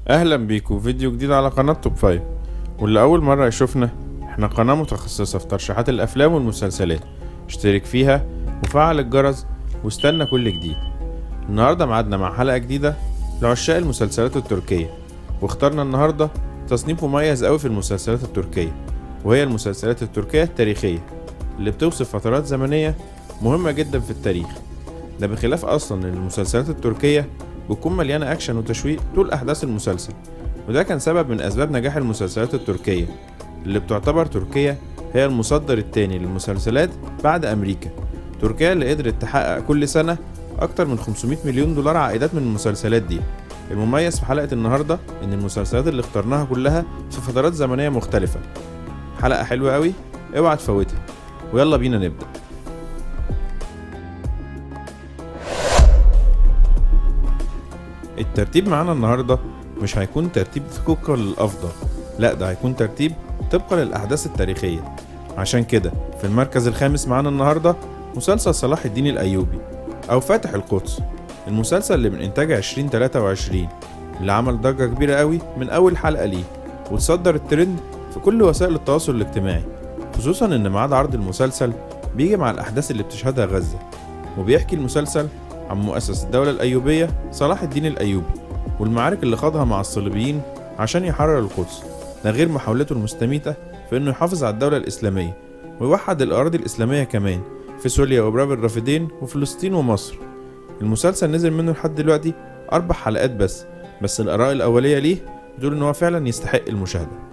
اهلا بيكم فيديو جديد على قناة Top 5. واللي اول مرة يشوفنا، احنا قناة متخصصة في ترشيحات الافلام والمسلسلات. اشترك فيها وفعل الجرس واستنى كل جديد. النهاردة معادنا مع حلقة جديدة لعشاق المسلسلات التركية، واخترنا النهاردة تصنيف مميز قوي في المسلسلات التركية، وهي المسلسلات التركية التاريخية اللي بتوصف فترات زمنية مهمة جدا في التاريخ. ده بخلاف اصلا ان المسلسلات التركية بتكون مليانة اكشن وتشويق طول احداث المسلسل، وده كان سبب من اسباب نجاح المسلسلات التركية اللي بتعتبر تركيا هي المصدر التاني للمسلسلات بعد امريكا. تركيا اللي قدرت تحقق كل سنة اكتر من 500 مليون دولار عائدات من المسلسلات دي. المميز في حلقة النهاردة ان المسلسلات اللي اخترناها كلها في فترات زمنية مختلفة. حلقة حلوة قوي، اوعى تفوتها، ويلا بينا نبدأ. الترتيب معانا النهاردة مش هيكون ترتيب طبقا للأفضل، لا ده هيكون ترتيب طبقا للأحداث التاريخية. عشان كده في المركز الخامس معانا النهاردة مسلسل صلاح الدين الأيوبي أو فاتح القدس، المسلسل اللي من إنتاج 2023 اللي عمل ضجة كبيرة قوي من أول حلقة ليه، وتصدر الترند في كل وسائل التواصل الاجتماعي، خصوصا إن ميعاد عرض المسلسل بيجي مع الأحداث اللي بتشهدها غزة. وبيحكي المسلسل عن مؤسس الدولة الأيوبية صلاح الدين الأيوبي والمعارك اللي خاضها مع الصليبيين عشان يحرر القدس، ده غير محاولته المستميتة في إنه يحافظ على الدولة الإسلامية ويوحد الأراضي الإسلامية كمان في سوريا وبراب الرافدين وفلسطين ومصر. المسلسل نزل منه لحد دلوقتي 4 حلقات بس الآراء الأولية ليه بتقول إن هو فعلا يستحق المشاهدة.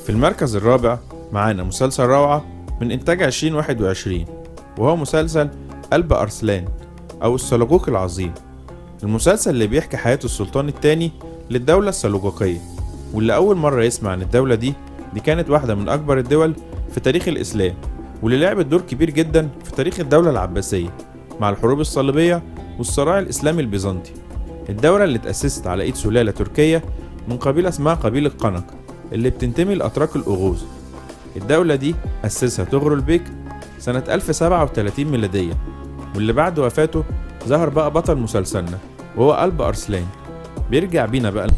في المركز الرابع معانا مسلسل روعة من إنتاج 2021، وهو مسلسل قلب أرسلان أو السلجوق العظيم. المسلسل اللي بيحكي حياة السلطان الثاني للدولة السلجوقية، واللي أول مرة يسمع عن الدولة دي كانت واحدة من أكبر الدول في تاريخ الإسلام، واللي لعبت دور كبير جدا في تاريخ الدولة العباسية مع الحروب الصليبية والصراع الإسلامي البيزنطي. الدولة اللي اتأسست على إيد سلالة تركية من قبيلة اسمها قبيلة قنق اللي بتنتمي لأتراك الأغوز. الدولة دي أسسها طغرل بيك سنة 1037 ميلادية، واللي بعد وفاته ظهر بقى بطل مسلسلنا وهو قلب أرسلان. بيرجع بينا بقى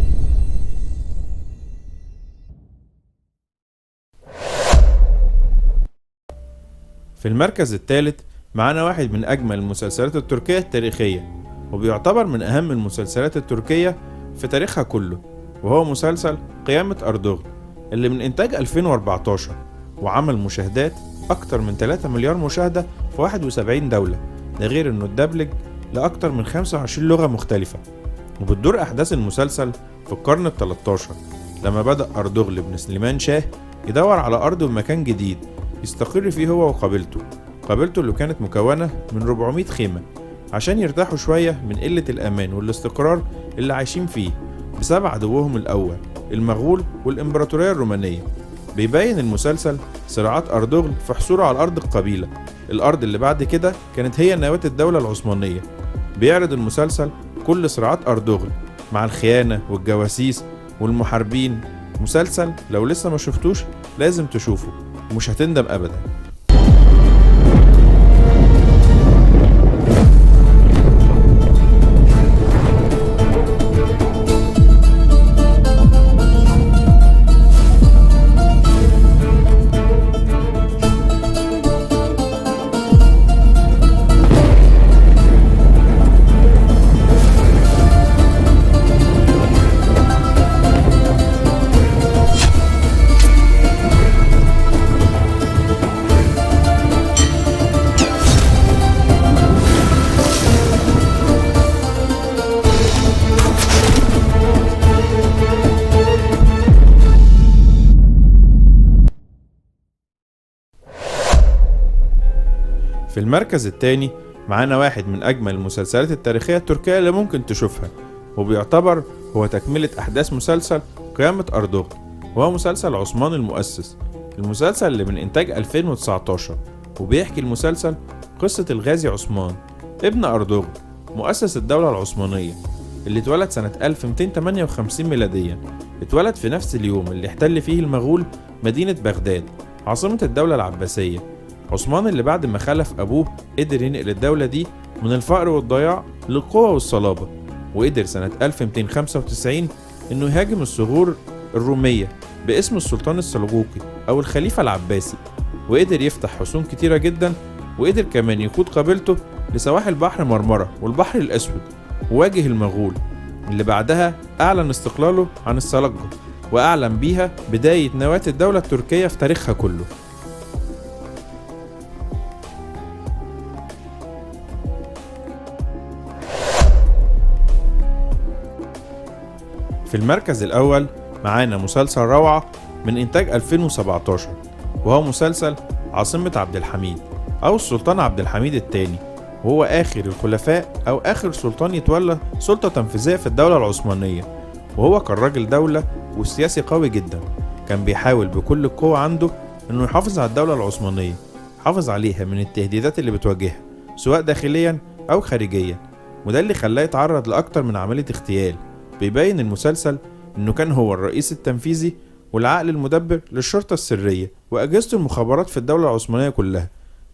في المركز الثالث معانا واحد من أجمل المسلسلات التركية التاريخية، وبيعتبر من أهم المسلسلات التركية في تاريخها كله، وهو مسلسل قيامة أردوغل اللي من إنتاج 2014، وعمل مشاهدات أكتر من 3 مليار مشاهدة في 71 دولة، ده غير إنه اتدبلج لأكتر من 25 لغة مختلفة. وبتدور أحداث المسلسل في القرن ال13 لما بدأ أردوغل بن سليمان شاه يدور على أرض ومكان جديد يستقر فيه هو وقبيلته، قبيلته اللي كانت مكونة من 400 خيمة، عشان يرتاحوا شوية من قلة الأمان والاستقرار اللي عايشين فيه بسبب عدوهم الأول المغول والإمبراطورية الرومانية. بيبين المسلسل صراعات أردوغل في حصوله على أرض القبيلة، الأرض اللي بعد كده كانت هي نواة الدولة العثمانية. بيعرض المسلسل كل صراعات أردوغل مع الخيانة والجواسيس والمحاربين. مسلسل لو لسه ما شفتوش لازم تشوفه ومش هتندم أبدا. في المركز الثاني معانا واحد من أجمل المسلسلات التاريخية التركية اللي ممكن تشوفها، وبيعتبر هو تكملة أحداث مسلسل قيامة أردوغل، وهو مسلسل عثمان المؤسس، المسلسل اللي من إنتاج 2019. وبيحكي المسلسل قصة الغازي عثمان ابن أردوغل مؤسس الدولة العثمانية اللي اتولد سنة 1258 ميلاديا. اتولد في نفس اليوم اللي احتل فيه المغول مدينة بغداد عاصمة الدولة العباسية. عثمان اللي بعد ما خلف أبوه قدر ينقل الدولة دي من الفقر والضياع للقوة والصلابة، وقدر سنة 1295 إنه يهاجم الثغور الرومية باسم السلطان السلجوقي أو الخليفة العباسي، وقدر يفتح حصون كتيرة جدا، وقدر كمان يقود قبيلته لسواحل بحر مرمرة والبحر الأسود، وواجه المغول اللي بعدها أعلن استقلاله عن السلاجقة، وأعلن بيها بداية نواة الدولة التركية في تاريخها كله. في المركز الأول معانا مسلسل روعة من إنتاج 2017، وهو مسلسل عاصمة عبد الحميد أو السلطان عبد الحميد الثاني، وهو آخر الخلفاء أو آخر سلطان يتولى سلطة تنفيذية في الدولة العثمانية. وهو كان راجل دولة وسياسي قوي جدا، كان بيحاول بكل القوة عنده إنه يحافظ على الدولة العثمانية، حافظ عليها من التهديدات اللي بتواجهها سواء داخليا أو خارجيا، وده اللي خلاه يتعرض لأكتر من عملية اغتيال. بيبين المسلسل إنه كان هو الرئيس التنفيذي والعقل المدبر للشرطة السرية وأجهزة المخابرات في الدولة العثمانية كلها،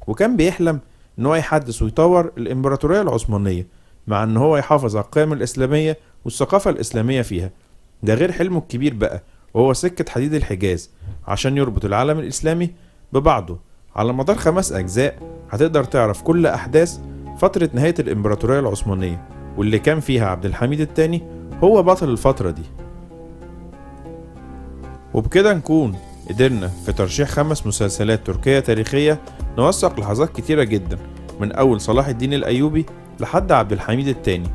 وكان بيحلم إن هو يحدث ويطور الإمبراطورية العثمانية مع إن هو يحافظ على القيم الإسلامية والثقافة الإسلامية فيها. ده غير حلمه الكبير بقى وهو سكة حديد الحجاز عشان يربط العالم الإسلامي ببعضه. على مدار 5 أجزاء هتقدر تعرف كل أحداث فترة نهاية الإمبراطورية العثمانية واللي كان فيها عبد الحميد الثاني هو بطل الفترة دي. وبكده نكون قدرنا في ترشيح 5 مسلسلات تركية تاريخية نوثق لحظات كتيرة جدا من أول صلاح الدين الأيوبي لحد عبد الحميد الثاني،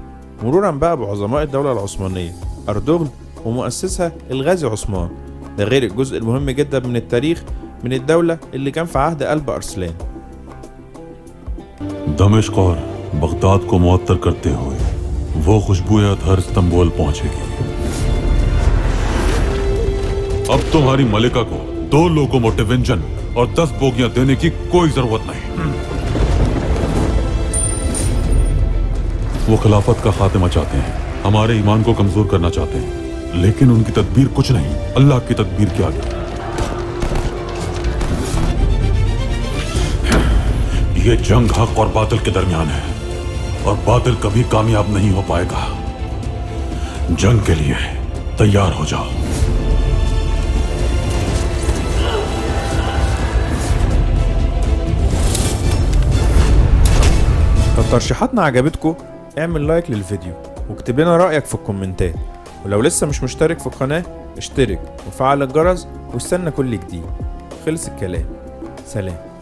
مرورا بقى بعظماء الدولة العثمانية أردوغل ومؤسسها الغازي عثمان، ده غير الجزء المهم جدا من التاريخ من الدولة اللي كان في عهد قلب أرسلان. दमिश्क और बगदाद को मुअत्तर करते हुए वो खुशबू अतहर इस्तांबुल पहुंचेगी। अब तुम्हारी मलिका को 2 लोकोमोटिव इंजन और 10 बोगियां देने की कोई जरूरत नहीं। वो खिलाफत का खात्मा चाहते हैं, हमारे ईमान को कमजोर करना चाहते हैं, लेकिन उनकी तदबीर कुछ नहीं अल्लाह की तदबीर के आगे। ये जंग हक और बातिल के दरमियान है और बातिल कभी कामयाब नहीं हो पाएगा। जंग के लिए तैयार हो जाओ। لو ترشيحاتنا عجبتكم اعمل لايك للفيديو واكتب لنا رأيك في الكومنتات، ولو لسه مش مشترك في القناة اشترك وفعل الجرس واستنى كل جديد. خلص الكلام، سلام.